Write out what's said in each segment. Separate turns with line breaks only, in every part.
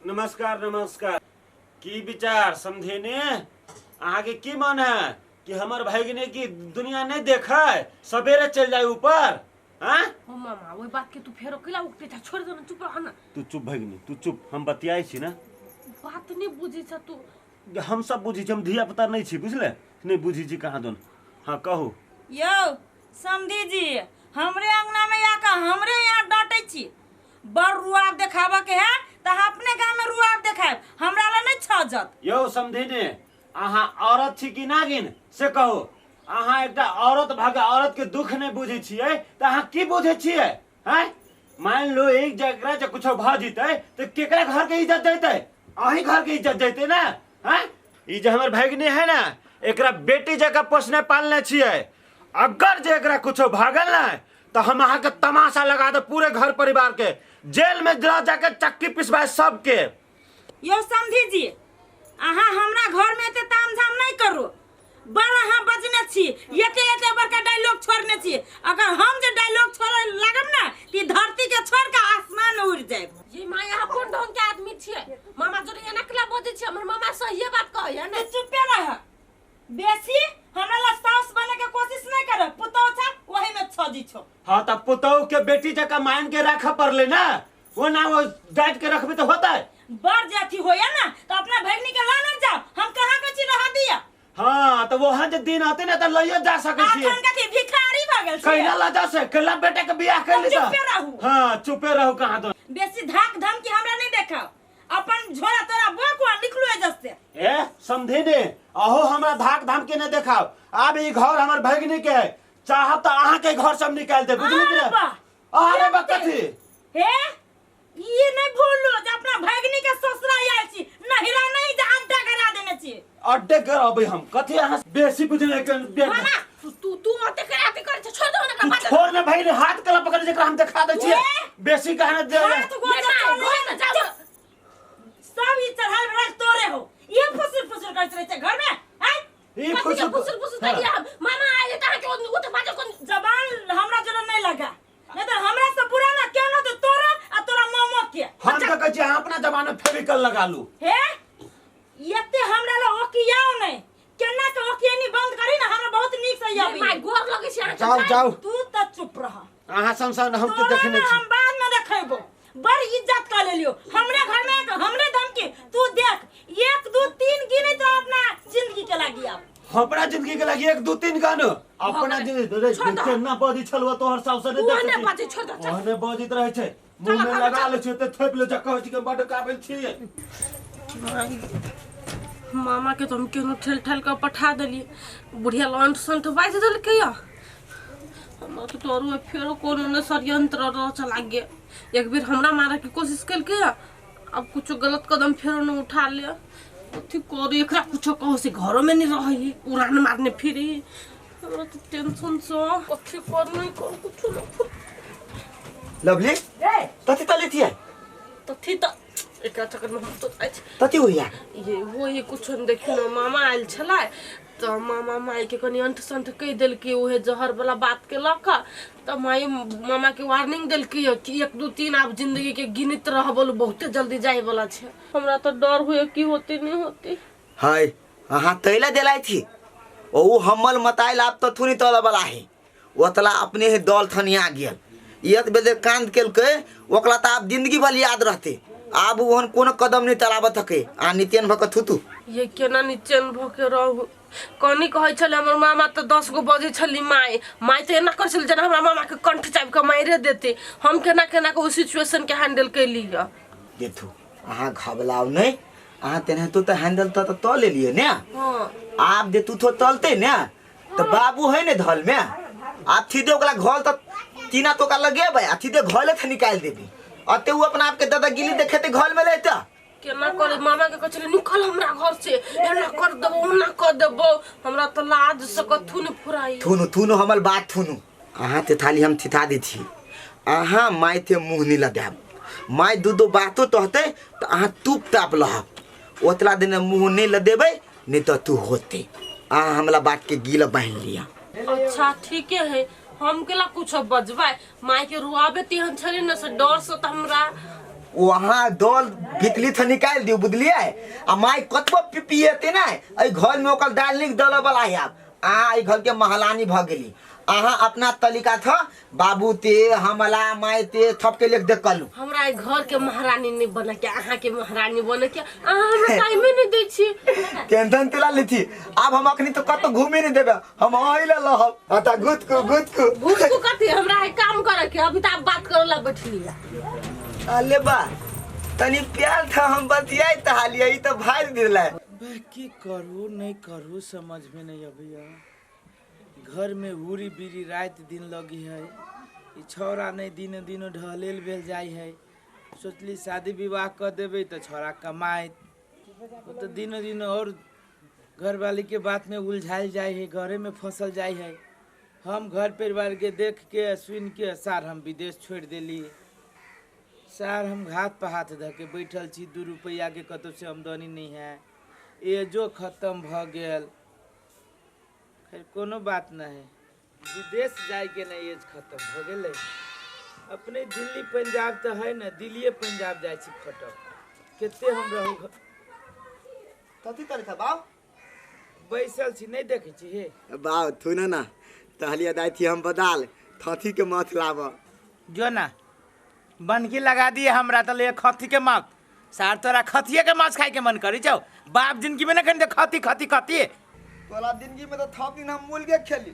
नमस्कार नमस्कार। की विचार समझेने, अहाँके की मन है कि हमर भगिनी की दुनिया नहीं देखे, सवेरे चल जाए ऊपर? हाँ
हो मामा, ओहि बात के तू फेरो कैला उठते छ? छोड़ दे ना, चुप रह ना।
तू चुप भगिनी, तू चुप, हम बतियाइ छी ना।
बात नहीं बुझै छ तू।
हम सब बुझै छी, हम धिया पुता नहीं छी, बुझले नहीं बुझै छी कहाँ दोन। हाँ कहू।
यौ समधी जी, हमरे अंगना में आके हमरे यहाँ डांटै छी। बड़ रुआब देखाबऽ के है तऽ अपने गाँव में रुआब देखायब, हमरा ला नहीं छजत।
यौ समधी ने, अहाँ औरत छी कि नागिन से कहू? अहाँ एकटा औरत भऽ के औरत के दुख नहीं बुझै छियै तऽ अहाँ की बुझै छियै? हैं, मान लो एक जकरा जे कुछो भऽ जेतै तऽ केकरा घर के इज्जत जैतै? अहीं घर के इज्जत जैतै ना। हैं, ई जे हमर भगिनी है ना, एकरा बेटी जकाँ पोसने पालने छियै। अगर जे एकरा कुछो भागल ना तऽ हम अहाँके तमाशा लगा दे पूरे घर परिवार के, जेल में लऽ जाके चक्की पिसबाए सबके।
यौ समधी जी, अहाँ हमरा घर में एते तामझाम नहीं करू। बड़ अहाँ बजने छी, एते एते बड़का डायलॉग छोड़ने छी। अगर हम जे डायलॉग छोड़े लागब ना कि धरती के छोड़ के आसमान में उड़ जायब।
ये माय, अहाँ कोन ढंग के आदमी छियै? मामा जोरे एना केला बजै छियै? हमर मामा सहिए बात कहैया ने।
तू चुपे रह, बेसी हमरा ला साउस बने के कोशिश नहीं कर। पुतहु छ वही में छजी छो।
हाँ तब पुतहु के बेटी जकाँ मान के रखे पड़ले ना, वो ना वो डांट के रखबे तो होता है।
बड़ जे अथी होया ना तो अपना भगनी के लाना जाओ, हम कहाँ के छी रह दिया।
हाँ तो वहाँ जे दिन आते ना तो लइयो जा सके छी।
अखन कथी भिखारी भ गेल छी?
कैला ला जा से, कैला बेटा के बियाह कर ली।
चुपे रहू।
हाँ चुपे रहू कहाँ तो।
बेसी धाक धमकी हमरा नहीं देखाओ, अपन झोरा तोरा बोक आ निकलू एजस से।
ए समझे ने, अहो हमरा धाक धमकी नहीं देखाओ। आब ई घर हमर भगिनी के है, चाहब तो अहाँ के घर सब निकाल दे, बुझली कि
अरे
ना?
वाह।
अरे बा कथी?
हे ये नहीं भूलू जे अपना भगिनी के ससुरा आयल छी, नहिरा नहीं जे अड्डा करा देने छी।
अड्डे करबै हम कथी? अहाँ बेसी बुझले के
मामा तू तू ओते के राती करै छ, छोड़ दो ना
तू
बात।
छोड़ ना भाई, हाथ कला पकड़ जेकरा हम देखा दै छियै।
ए?
बेसी कहना दे।
हाथ गोड़
ये
जे
माय,
चले
घर में जाओ।
सब ई चढ़ाल बढ़ाल तोरे हो। ये फुसुर फुसुर करैत रहै छै घर में। आय
ई
कथी के
फुसुर
फुसुर फुसुर करिया हम? मामा आइले त अहाँ के ओ त बाजो कोन
जबान हमरा जरा नहीं लगा, नहीं तो हमरा से बुरा ना केनो तो तोरा आ तोरा मामो के।
हम तऽ कहै छी अहाँ अपना जबान में फेविकल लगा लू।
हे एते हमरा ला ओकियाओ नहीं, केना के ओकियानी बंद करी ना, हमरा बहुत नीक से
ये
आबी।
माय गोर लगै छै अहाँ के।
जाओ जाओ।
तू तऽ चुप रह,
अहाँ संसार हम के
तोरा
देखने
ना
छी।
हम बाद में देखेबो। बड़ इज्जत कर लेलियो हमरे घर में आके हमरे धमकी। तू देख 1 2 3 गिने तो अपना जिंदगी के लागी। आप
अपना जिंदगी के लागी 1 2 3 गानो अपना जिंदगी रे।
छोड़ दो।
केना बजै छलुआ तोहर साउस ने
ओहने
देखै छी।
बाजै, छोड़ दो, चल।
ओहने बजैत रहै छै, मुंह में
चल,
लगा
चल।
लै छै ते थोपि लै छै, कहै छै कि बड्ड काबिल छी।
मामा के तो हम केहनो ठेल ठेल के पठा देलियै, बुढ़िया लंट संट बाजि देलकै। या हमरा तऽ डर हुए फेरो कोनो ने षड्यंत्र रचऽ लाग गेल। एक बेर हमरा मारे के कोशिश केलकै, अब कुछो गलत कदम फेरो न उठा ले। अथी करू, एकरा कुछो कहो से घरो में नहीं रही, उड़ान मारने फिरी। हमरा तऽ टेंशन से कथी कर नहीं कर कुछो न।
लवली तथी तली थिए
तथी तऽ एकरा चक्कर में हम तो अछि।
तथी होइया
ये वो ये कुछो नहीं। देखियौ ने मामा आयल छलै तऽ मामा मायके कनि अंट संट कहि देलकै, उहे जहर वाला बात के लऽ कऽ। तऽ माय मामा के वार्निंग देलकै कि 1 2 3 आब जिंदगी के गिनत रह बोलू, बहुते जल्दी जाय वाला छै। हमरा तऽ डर होइए की होते नहीं होते।
हाय अहाँ तैला देलाई थी ओ हमल मताइल आप तो थुनी तल वाला है, ओतला अपने ही दल थनिया गेल। यत बेदे कांद केलकै ओकला त आप जिंदगी भर याद रहते। आब ओहन कोनो कदम नहीं तलाबत हके आ नित्यन भक थुतु।
ये केना निचैन भऽ के रहू? कनी कहै छलै हमर मामा तऽ 10 गो बजै छली माय, माय तऽ एना करै छलै जेना हमरा मामा के कंठ चाबि कऽ मारिए देतै। हम केना केना के ओ सिचुएशन के हैंडल कैली।
देखू अहाँ घबलाउ नहीं, अहाँ तेनाहितो तऽ हैंडल तऽ त लेलियै ने।
हाँ
आब दे तू थो तलते ने तऽ बाबू है ने धल में, आब थी दे ओकरा घल तऽ तीना तो लगेबै आ थी दे घले थे निकालि देबी। अते उ अपना आपके दादागिरी देखेते घल में लेता
केना करे? मामा के कहै छलै निकल हमरा घर से, एना कर देबो ओना कर देबो। हमरा तऽ लाज से कथू नहि फुराइ।
थुनु थुनु हमर बात थुनु। अहाँ ते थाली हम थिथा दै छी, अहाँ माय थे मुँह नहीं लगायब। माय दू दू बातो तहते तऽ अहाँ तुप ताप लहब, ओतला दिन मुँह नहीं लदेबै नहीं तो तू होते। अहाँ हमला बात के गीला बान्हि लिअ।
अच्छा ठीके है, हम केला कुछ बजबै? माय के रुआबे तेहन छलै ने से डर से तऽ हमरा
वहाँ दल भितली थ निकालि दियौ बुझलियै। आ माय कतबो पिपिएते ने एहि घर में ओकर दालि निक दल वाला है। आब अहाँ एहि घर के महालानी भऽ गेली। अहाँ अपना तरीका थ बाबू ते हमला माय ते थपके लेख देख कलू।
हमरा एहि घर के महारानी नहीं बने के, अहाँ के महारानी बने के। अहाँ हमरा टाइमे नहीं दै छी।
टेंशन तेला लेथी। आब हम अखनी तो कतौ घूमे नहीं देबे, हम अहीं ले लहब। अता गुतकू गुतकू
गुतकू कथी, हमरा है काम करे के। अभी त आप बात करे ला बैठली।
अले बा तनी प्यार था हम बतियाई त हालिया ई त भाग दिला।
बे की करू नहीं करू समझ में नहीं अबैया। घर में उरी बीरी रात दिन लगी है, ई छौड़ा नहीं दिन दिन ढहलेल भेल जाय है। सोचली शादी विवाह कर देबै तो छौड़ा कमाइत, वो तो दिन दिन और घरवाली के बात में उलझायल जाय है, घरे में फसल जाय है। हम घर परिवार के देख के सुन के सार हम विदेश छोड़ देली। सार हम घात पर हाथ धऽ के बैठल छी, 2 रुपैआ के कतौ से आमदनी नहीं है, एजो खत्म भऽ गेल। खैर कोनो बात नहीं, विदेश जाय के नहीं एज खत्म भऽ गेलै। अपने दिल्ली पंजाब तो है ना, दिल्लीए पंजाब जाइ छी खटब कते हम रहू।
कथी करै छ बाउ?
बैसल छी नहीं देखै छी हे
बाउ। थुन ना तहलिया दाइ थी हम बदाल थथी के माथ लाब
जो ना बनकी लगा दिए हमरा त ले खथी के माथ। सार तोरा खथिए के माछ खाए के मन करी छौ। बाप जिंदगी में ना खन खथी खथी खथी।
तोला जिंदगी में तो थप दिन हम मुलगे खेली,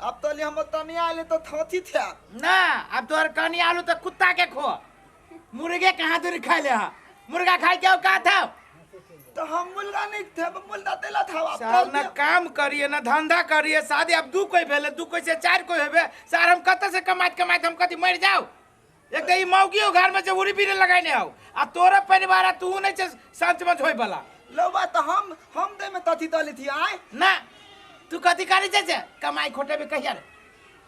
अब तो ले हम तनी आले तो थथी थे
ना। अब तोर कनी आलू तो कुत्ता के खो, मुर्गे कहाँ दूरी खा ले। हा मुर्गा खाए के औकात था
तो हम मुर्गा नहीं थे, मुर्गा देला था।
सार ना काम करिए ना धंधा करिए, शादी अब 2 कोई भेले, 2 कोई से 4 कोई हेबे। सार हम कत से कमाइत कमाइत हम कथी मर जाओ। एक तो ई मौगियो घर में से उड़ी बीरे लगाइने आओ, आ तोरा परिवार आ तू नहीं छे संच मच होय वाला।
लौबा तो हम दे में तथी तली थी आय
ना। तू कथी करी छे से कमाई खोटेबे कहिया रे?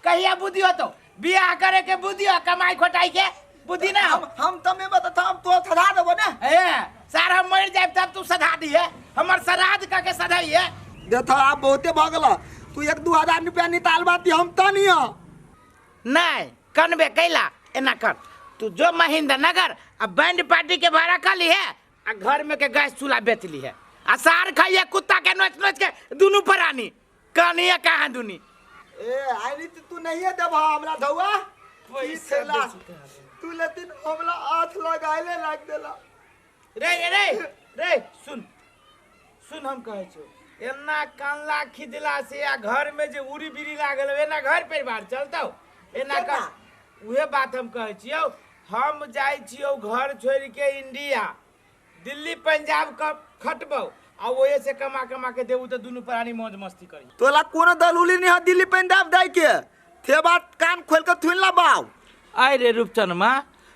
कहिया बुद्धि होतो बियाह करे के बुद्धि हो, कमाई खोटाई के बुद्धि ना।
हम तमे बता था, हम तो सधा देबो ना।
ए सार हम मर जाब तब तू सधा दिए, हमर श्राद्ध क के सधाई है।
देखो आप बहुते भगला तू 1-2 हजार रुपया निकाल बाती हम त नहीं हो।
नहीं कनबे कैला एना कर तू जो महेंद्र नगर आ बैंड पार्टी के भाड़ा कर ली है, आ घर में के गैस चूल्हा बेच ली है, आ सार खाइए कुत्ता के नोच नोच के दुनू प्राणी कनिए कहाँ दुनी।
ए आई तू नहीं देबा हमरा धौआ पैसा तू लेकिन हमला हाथ लगाइले लाग देला।
रे रे रे सुन सुन हम कहै छौ एना कानला खिदला से आ घर में जे उड़ी बीड़ी लागल एना घर परिवार चलतौ एना कर। उहे बात हम कहै छियौ, हम जाइ छियौ घर छोड़ि के इंडिया दिल्ली पंजाब खटबौ आ ओहे से कमा कमा के देबू तो दुनू प्राणी मौज मस्ती करी।
तोला कोनो दलूली नहीं है दिल्ली पंजाब जाय के, थे बात कान खोल के थुन ला बाऊ।
आइ रे रूपचनमा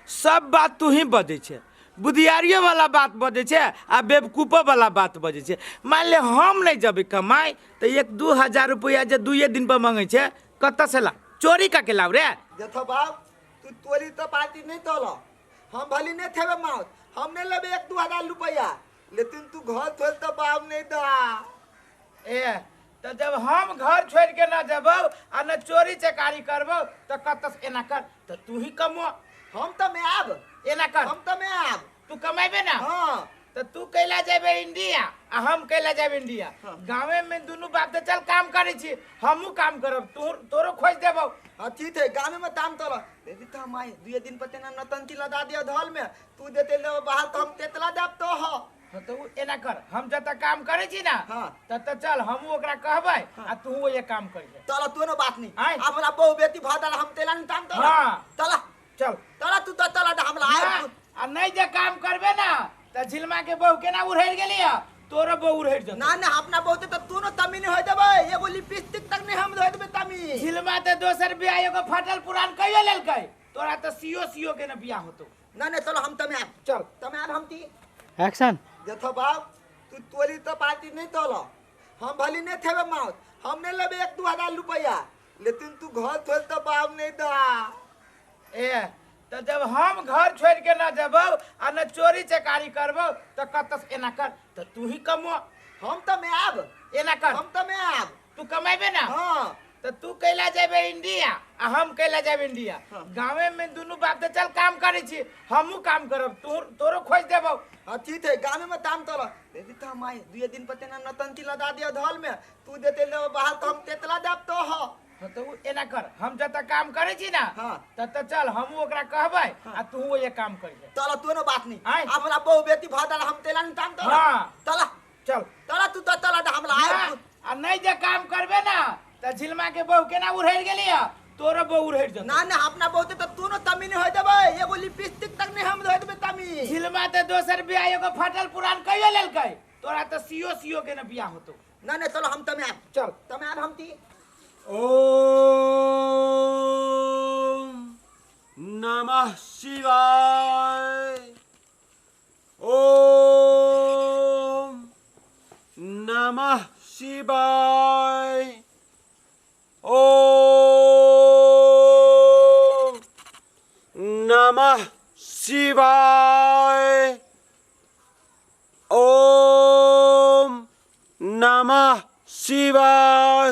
सब बात तू ही बजै छै, बुधियारियो वाला बात बजै छै आ बेवकूफो वाला बात बजै छै। मान ले हम नहीं जबै कमाइ तऽ 1-2 हजार रुपैआ जे 2 दिन पर मंगै छै कतऽ से ला, चोरी कऽ के लाउ रे।
देखो बाप तू तोली तो पार्टी नहीं तोलो, हम भली नहीं थेबे माउत, हम नहीं लेबे 1-2 हजार रुपया, लेकिन तू घर छोड़ तो बाप नहीं दा।
ए तो जब हम घर छोड़ के ना जबौ आ ना चोरी चकारी करबौ तो कतऽ से एना कर तो तू ही कमो।
हम तो मैं आब
एना कर,
हम तो मैं आब,
तू कमेबे ना।
हाँ
तो तू कैला जेबे इंडिया आ हम कैला जेबे इंडिया।
हाँ।
गाँवे में दुनू बाप तो चल काम करे छी, हमहू काम करब, तू तोरो खोज देबौ।
हाँ ठीक है गाँव में ताम तोला देखी तो हम आई 2 दिन पर तेना नतंती लगा दिया धल में, तू देते ले बाहर तो हम तेतला देब तो हो।
हाँ तो एना कर, हम जब तक काम करे छी ना
हाँ।
तब तक चल हमहू ओकरा कहबै आ तू ये काम करिहे।
तोला तू बात नहीं आप हमरा बहु बेटी भादल हम तेला नहीं ताम तोला।
हाँ।
तोला
चल
तोला तू तो तोला हमरा आए
आ नहीं जे काम करबे ना त झिलमा के बहु केना उड़ैर गेली ह, तोरो बहु उड़ैर जेतौ।
ना ना अपना बहु त तू न तमी नहीं होय देबै, एगो लिपस्टिक तक नहीं हम होय देबै तमी।
झिलमा त दोसर बियाह एगो फटल पुरान कहियो लेलकै, तोरा त सीओ सीओ के न बियाह होतो।
ना ना चलो हम तमे आब,
चल
तमे आब हम ती
एक्शन।
देखो बाप तू तोली तो पार्टी नहीं तोलो, हम भली नहीं थेबे माउत, हम नहीं लेबे 1-2 हजार रुपया, लेकिन तू घर छोड़ तो बाप नहीं दा।
ए तो जब हम घर छोड़ के ना जबौ आ ना चोरी चकारी करबौ तो कतऽ से एना कर तो तू ही कमो।
हम तो मैं आब
एना कर,
हम तो मैं आब,
तू कमेबे ना।
हाँ।
तो तू कैला जेबे इंडिया आ हम कैला जाबे इंडिया। गांवे में दुनू बाप तो चल काम करे छी, हमहू काम करब, तू तोरो खोज देबौ।
हां ठीक है, गामे में ताम तोला देखी त माई दुए दिन पर तेना नतंती लगा दिया धल में, तू देते ले बाहर तो हम तेतला देब तो हो।
हाँ तो एना कर, हम जत काम करे छी ना
हाँ।
तत चल हमहू ओकरा कहबै आ तू ये काम करिहे।
तोला तू नो बात नहीं,
आय।
हमरा बहु बेटी भदल हम तेला नहीं ताम तोला।
हाँ।
तोला
चल
तोला तू तो तोला द हमरा आय।
आ नहीं जे काम करबे ना त झिलमा के बहु केना उड़ैर गेली है, तोरो बहु उड़ैर जतौ।
ना ना अपना बहु त तू नो तमी नहीं होय देबै, एगो लिपस्टिक तक नहीं हम धोय देबै तमी।
झिलमा त दोसर बियाह एगो फाटल पुरान कहियो लेलकै, तोरा त सीओ सीओ के न बियाह होतो।
ना ना चलो हम तमे आब,
चल
तमे आब हम ती।
ओम नमः शिवाय, ओम नमः शिवाय, ओम नमः शिवाय, ओम नमः शिवाय।